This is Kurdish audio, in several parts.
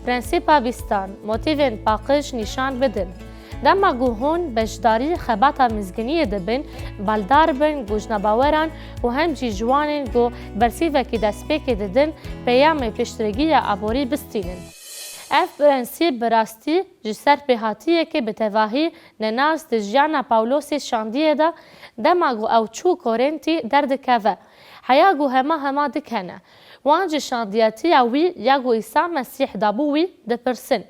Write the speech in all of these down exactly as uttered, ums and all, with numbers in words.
Prensîpa bîstan, motîvên paqij nîşan bidin. Dema ku hûn beşdarî xebata mizgîniyê dibin, baldar bin ku ji nebaweran û hem jî ji wanên ku bersîvekî destpêkê didin, peyamê piştgiriya aborî bistînin. Ev prensîp bi rastî ji ser pêhatiyekê bi tevahî nenas di jiyana Pawlosê şandiyê de, dema ku ew çû Korintî derdikeve, heya ku hema hema dikene. Wan ji şandiyetiya wî ya ku Îsa Mesîh dabû wî dipirsin.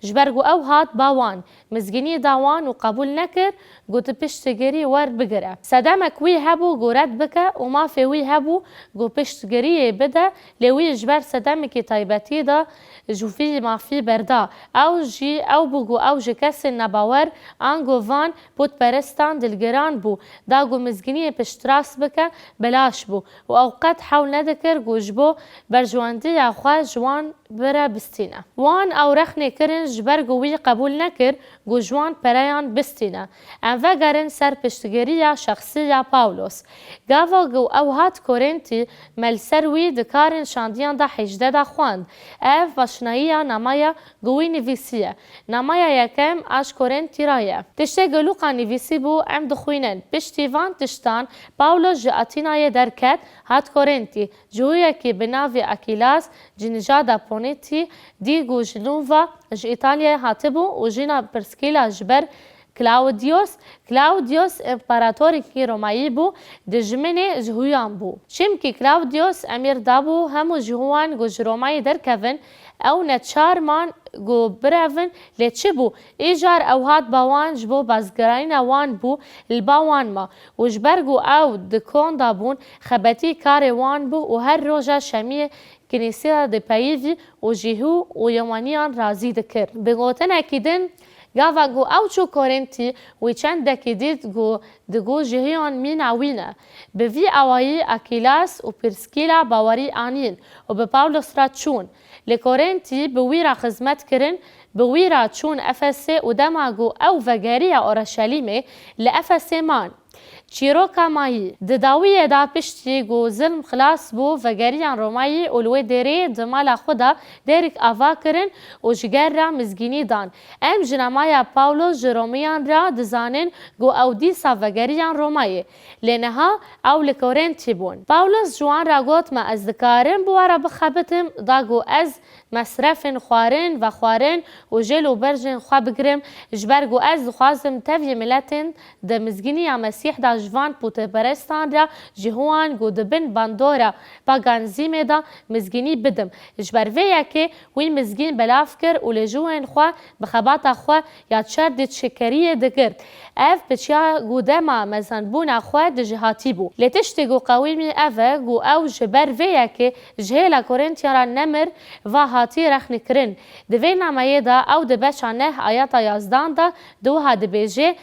Ji ber ku ew hat ba wan, mizgînî da wan û qebûl nekir ku tu piştgirî werbigire. Sedemek wî hebû ku red bike û mafê wî hebû ku piştgiriyê bide, lê wî ji ber sedemekî taybetî de ji vî mafî berda. Ew jî ew bû ku ew ji kesên nebawer ango van pûtperestan dilgiran bû, da ku mizgîniyê piştrast bike, belaş bû û ew qet hewl nedikir ku ji bo berjewendiya xwe ji wan bire bistîne. Wan ew rexnê kirin, ji ber ku wî qebûl nekir ku ji wan pereyan bistîne. Em vegerin ser piştgiriya şexsî ya Pawlos. Gava ku ew hat Korintî, me li ser wî di karên şandiyan de hejdeh de xwend. Ev başnayiya namaya ku wî nivîsiye. Namaya yekem a ji Korintî re ye. Tiştê ku Lûqa nivîsîbû, em dixwînin. Piştî van tiştan Pawlos ji Atînayê derket, hat Korintî. Cihûyekî bi navê Akîlas, ji nijada Ponîtî, dî ku ji nû ve ji Îtalyayê hatibû û jina Priskîla ji ber Claudius, Claudius împaratorîkî Romayî bû, dijminê Cihûyan bû. Çimkî Claudius emîr dabû hemû Cihûyan ku ji Romayê derkevin, ew neçar man ku birevin, lê çi bû? Îcar ew hat ba wan ji bo bazgirayîna wan bû, li ba wan ma û ji ber ku ew di kon de bûn, xebetî karê wan bû û her roja şemiyê kinîsê de dipeyivî û Cihû û Yewaniyan razî dikir. Bi gotinekî din, gava ku ew çû Korintî, wî çendekî dît ku digo Cihûyan mîna wî ne. Bi vî awayî Akîlas û Prîskîla bawerî anîn û bi Pawlos re çûn. Li Korintî bi wî re xizmet kirin, bi wî re çûn Efesê û dema ku ew vegeriya Orşelîmê, li Efesê man. Çîroka mayî. Di dawiyê de piştî ku zilm xilas bû, vegeriyan Romayî û li wê derê di mala xwe de dêrik ava kirin û ji ger re mizgînî dan. Em ji namaya Pawlos ji Romiyan re dizanin ku ew dîsa vegeriyan Romayê, lê niha ew li Korintî bûn. Pawlos ji wan re got, Me ez dikarim bi we re bixebitim, da ku ez mesrefên xwarin, vexwarin û jêl û berjên xwe bigirim, ji ber ku ez dixwazim tevî miletên di mizgîniya Mesîh de ji van pûteperestan re, Cihûyan ku di bin bandora paganîzmê de mizgînî bidim. Ji ber vê yekê wî mizgîn belav kir û lêjûyên xwe bi xebata xwe ya çer dîtçikeriyê digirt. Ev piçiya ku dema mezenbûna xwe dijihatî bû. Lê tiştê ku qewîmî ev e ku ew ji ber vê yekê ji hêla Korintîyan re nemir, va hatî rexnîkirin. Di vê nameyê de ew di beşa neh ayeta yazdan de di wiha dibêje,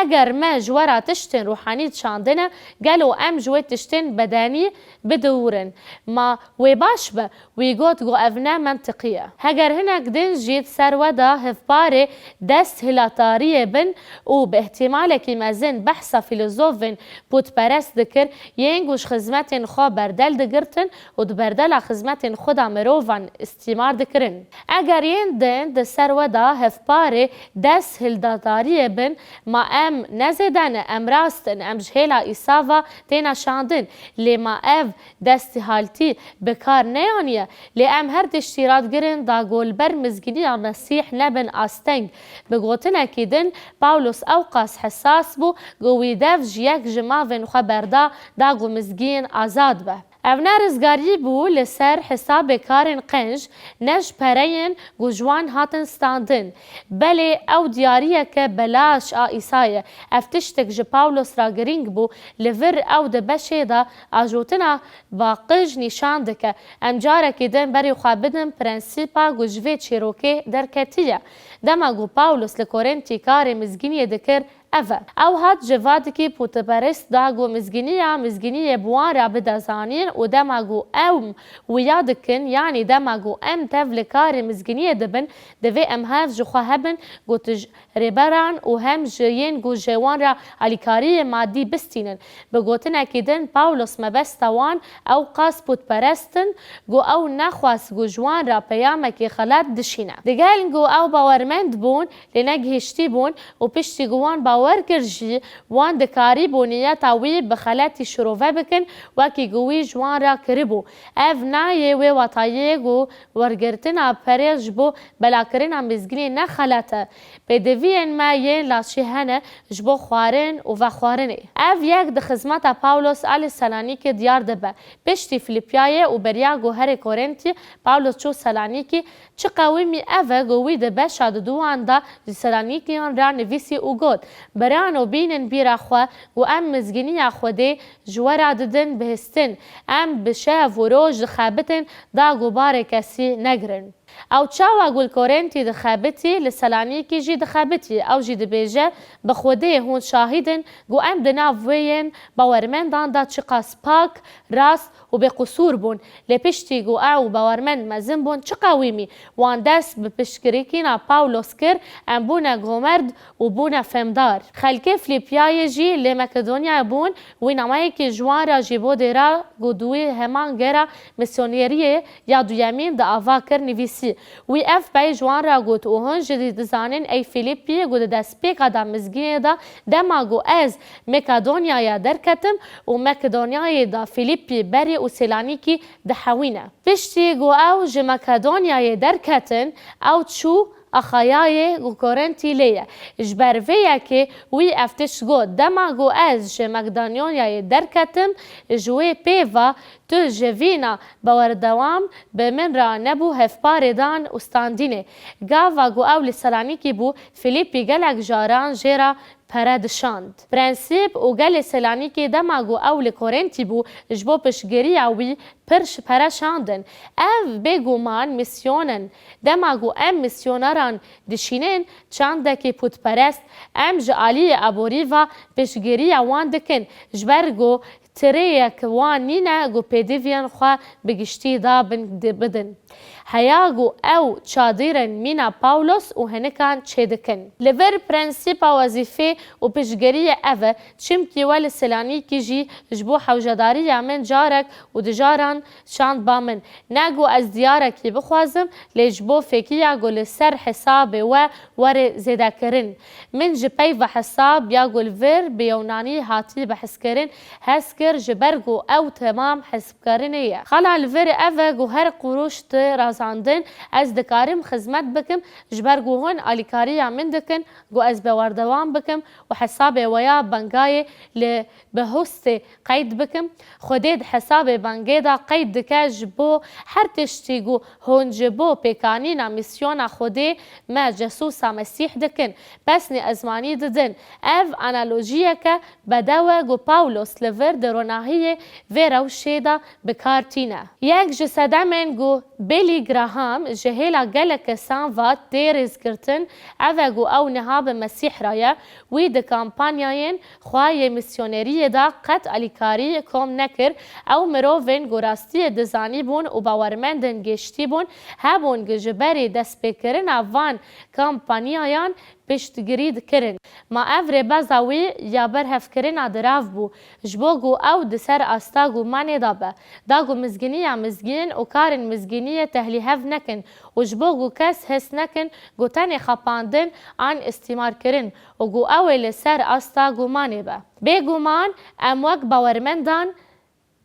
Eger me ji we re tiştên ruhanî çandine, gelo em ji wê tiştên bedenî bidiwrin? Ma wê baş be? Wî got ku ev ne mentiqî ye. Heger hinek din jî di ser we de hevparê desthilatariyê bin û bi ihtimalekî mezin behsa fîlozofên pûtperest dikir, yên ku ji xizmetên xwe berdel digirtin û di berdela xizmetên xwe de mirovan îstîmar dikirin. Eger yên din di ser we de hevparê desthilatariyê bin, ma em ne zêde ne, em rast in, em ji hêla Îsa ve têne şandin, lê ma ev desthilatî bi kar neyaniye, lê em her tiştî radigirin da ku li ber mizgîniya Mesîh nebin asteng. Bi gotinekî din, Pawlos ewqas hesas bû ku wî dev ji yek ji mavên xwe berda da ku mizgîn azad be. Ev ne rizgarî bû li ser hesabê karên qenc, ne ji pereyên ku ji wan hatin standin. Belê ew diyariyeke belaş a Îsa ye. Ev tiştek ji Pawlos re girîng bû, li vir ew di beşê de ajotina paqij nîşan dike. Em carekî din berê xwe bidin prensîpa ku ji vê çîrokê derketiye. Dema ku Pawlos li Korintî karê mizgîniyê dikir, ev e. Ew hat ji vadikî pûteperest da ku mizgîniya mizgîniyê bi wan re bide zanîn û dema ku em wiya dikin, yanî dema ku em tev li karê mizgîniyê dibin, divê em hev ji xwe hebin ku tu ji rêberan û hem ji yên ku ji wan re alîkariyê madî bistînin. Bi gotinekî din, Pawlos mebesta wan ew qas pûtperest in ku ew nexwest ku ji wan re peyamekî xelet dişîne. Digel ku ew bawermend bûn, lê negihiştî bûn û piştî ku wan bawer kir jî, wan dikarîbû niyeta wî bi xeletî şirove bikin, wekî ku wî ji wan re kiribû. Ev nayê wê watayê ku wergirtina perê ji bo belakirina mizgînê ne xelet e. Pêdiviyên me yên laşî hene ji bo xwarin û vexwarinê. Ev yek di xizmeta Pawlos a li Selanîkê diyar dibe. Piştî Filîpyayê û beriya ku herê Korintî, Pawlos çû Selanîkî, çi qewimî ev e ku wî di beşa diduwan de ji Selanîkiyan re nivîsî û got, Birano, bînin bîra xwe ku em mizgîniya Xwedê ji we re didin bihîstin. Em bi şev û roj dixebitin da ku barê kesî negirin. Ew çawa ku li Korintî dixebitî, li Selanîkî jî dixebitî. Ew jî dibêje, Bi Xwedê hûn şahîd in ku em di nav wê yên bawermendan de çiqas pak, rast û bêqusûr bûn. Lê piştî ku ew bawermend mezin bûn, çi qewimî wan dest bi piştgirîkîna Pawlos kir, em bûne gomerd û bûne fêmdar. Xelkê Filîpyayê jî lê Makedonyayê bûn, wî nameyekî ji wan re ji bo dêra ku di wî heman gera misyoneriyê ya duyemîn di ava kir nivîsî. Wî ev pey ji wan re got, Û hûn jî dizanin, ey Filîpî, ku di destpêka da mizgînê de, dema ku ez Makedonyaya derketim û Makedonyayê da Filîpî berê û Selanîkî dihewîne. Piştî ku ew ji Makedonyayê derketin, ew çû Axayayê ku Korintî lê ye. Ji ber vê yekê wî ev tişt got, Dema ku ez ji Makedonyayê derketim, ji wê pê ve tu ji vîna bawerdewam bi min re nebû hevparê dan û standînê. Gava ku ew li Selanîkî bû, Filîpî gelek caran jê re pere dişand. Prensîp û gelê Selanîkê dema ku ew li Korintî bû, ji bo piştgiriya wî pir ş-, pere şandin. Ev bêguman misyon in. Dema ku em misyonaran dişînin, çandekî pûtperest, em ji aliyê aborî ve piştgiriya wan dikin, ji ber ku tirêyek wan nîne ku pêdiviyên xwe bi giştî da bin, di-, bidin. Heya ku ew çadîrên mîna Pawlos û hinikan çêdikin. Li vir prensîpa wezîfê û piştgiriyê ev e, çimkî we li Selanîkî jî ji bo hewcedariya min carek û dijaran şand ba min. Ne ku ez diyarekî bixwazim, lê ji bo fêkiya ku li ser hesabê we were zêdekirin. Min ji peyva hesab ya ku li vir bi Yewnanî hatî behskirin, hez kir, ji ber ku ew temam hesbkirinê ye. Xala li vir ev e ku her quruş tê razandin, ez dikarim xizmet bikim, ji ber ku hûn alîkariya min dikin, ku ez bawerdewam bikim û hesabê we ya bangayê li bihustê qeyd bikim. Xwedê di hesabê bangê de qeyd dike, ji bo her tiştî ku hûn ji bo pêkanîna mîsyona Xwedê me cesûsa Mesîh dikin, pesnê ezmanî didin. Ev analojiyeke bedew e ku Pawlos li vir di ronahiyê vê rewşê de bi kar tîne. Yek ji sedemên ku Billy Graham ji hêla gelek kesan ve tê rêzgirtin, ev e ku ew niha bi Mesîh re ye. Wî di kampanyayên xwe yê misyoneriyê de qet alîkarî kom nekir. Ew mirovên ku rastiyê dizanîbûn û bawermendin gêştîbûn hebûn ku ji berî destpêkirina van kampanyayan piştgirî dikirin. Ma ev rêbeza wî ya berhevkirina dirav bû, ji bo ku ew di ser asta gumanê de be, da ku mizgîniya mizgîn û karên mizgîniyê tehlîhev nekin û ji bo ku kes his nekin ku tenê xapandin an îstîmarkirin û ku ew ê li ser asta gumanê be. Bêguman em wek bawermendan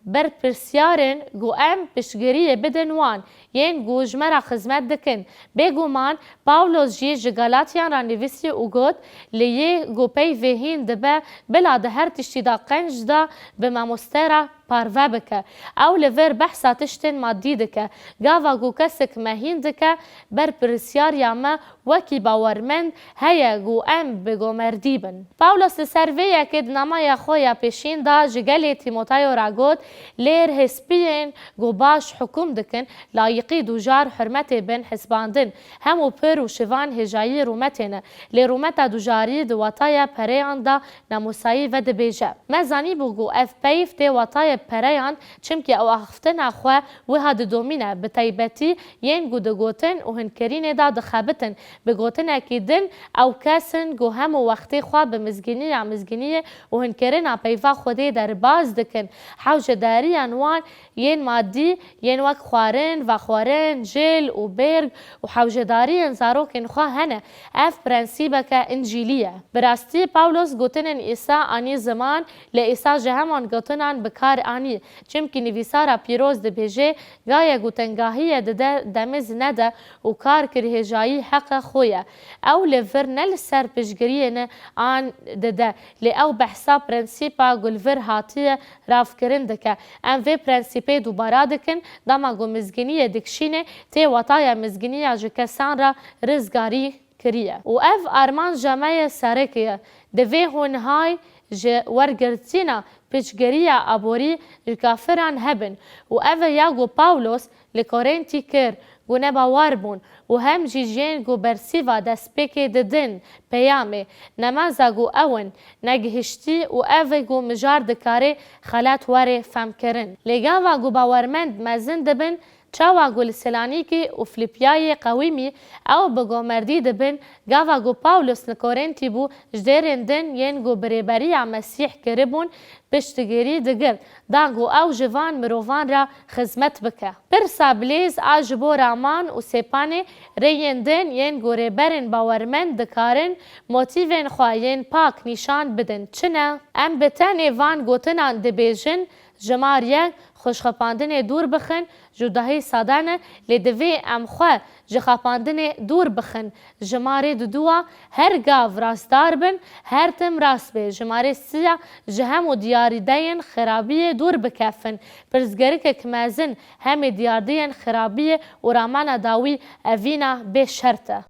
berpirsiyar in ku em piştgiriyê bidin wan yên ku ji me re xizmet dikin. Bêguman Pawlos jî ji Galatyan re nivîsî û got, Lê yê ku peyvê hîn dibe, bila di her tiştî de qenc de bi mamoste re parve bike. Ew li vir behsa tiştên madî dike. Gava ku kesek mehîn dike, berpirsiyariya me wekî bawermend heye ku em bi gomerdî bin. Pawlos li ser vê yekê di namaya xwe ya pêşîn de ji gelê Tîmoteyo re got, Lêr hespiyên ku baş hukûm dikin, layî Qî dujar hurmetê bin hisbandin, hemû pir û şivan hêjayî rûmetê ne. Lê rûmeta dujarî di wataya pereyan de namûsayî vedibêje. Me zanîbû ku ev peyv tê watayê pereyan, çimkî ew axiftina xwe wiha didomîne, bi taybetî yên ku digotin û hin kirînê de dixebitin. Bi gotinekî din, ew kes in ku hemû wextê xwe bi mizgîniya mizgîniyê û hin kirina peyva Xwedê derbas dikin. Hewcedariyan wan yên madî, yên wek xwarin, vexwarin, jêl û bêrg û hewcedariyên zarokên xwe hene. Ev prensîbeke încîlî ye. Bi rastî Pawlos gotinên Îsa anî ziman, lê Îsa ji heman gotinan bi kar anî. Çimkî nivîsara pîroz dibêje, Gaye ku tengahiyê dide, demiz nede û kar kir hêjayî heqe xwe ye. Ew li vir ne li ser piştgiriyê ne an dide, lê ew behsa prensîpa ku li vir hatiye ravkirin dike. Em vê prensîpê dubara dikin, dema ku mizgîniyê dikişîne, tê wataya mizgîniya ji kesan re rizgarî kiriye. Û ev armanca me ye sereke ye. Divê hûn hay ji wergirtina piştgiriya aborî ji kafiran hebin. Û ev e ya ku Pawlos li Korintî kir, ku ne bawer bûn û hem jî jiyên ku bersîva destpêkê didin peyamê, nemaza ku ew in negihiştî û ev e ku mijar dikare xelat were femkirin. Lê gava ku bawermend mezin dibin, çawa ku li Selanîkî û Filîpyayê qewîmî ew bi gomerdî dibin, gava ku Pawlos li Korintî bû, ji dêrên din yên ku bi rêberiya Mesîh kiribûn, piştgirî digirt, da ku ew ji van mirovan re xizmet bike. Pirsa bilêz a ji bo raman û sêpanê rêyên din yên ku rêberên bawermend dikarin motîvên xwe yên pak nîşan bidin çi ne? Em bi tenê van gotinan dibêjin, Jimar yek, xwe ji xapandinê dûr bixin, Judahî sade ne, lê divê em xwe ji xapandinê dûr bixin. Jimarê diduwa, her gav rastdar bin, her tim rast bê. Jimarê siya, ji hemû diyarîdeyên xirabiyê dûr bikefin. Pirsgirêkek mezin, hemê diyardeyên xirabiyê û ramana dawî evîna bê şert e.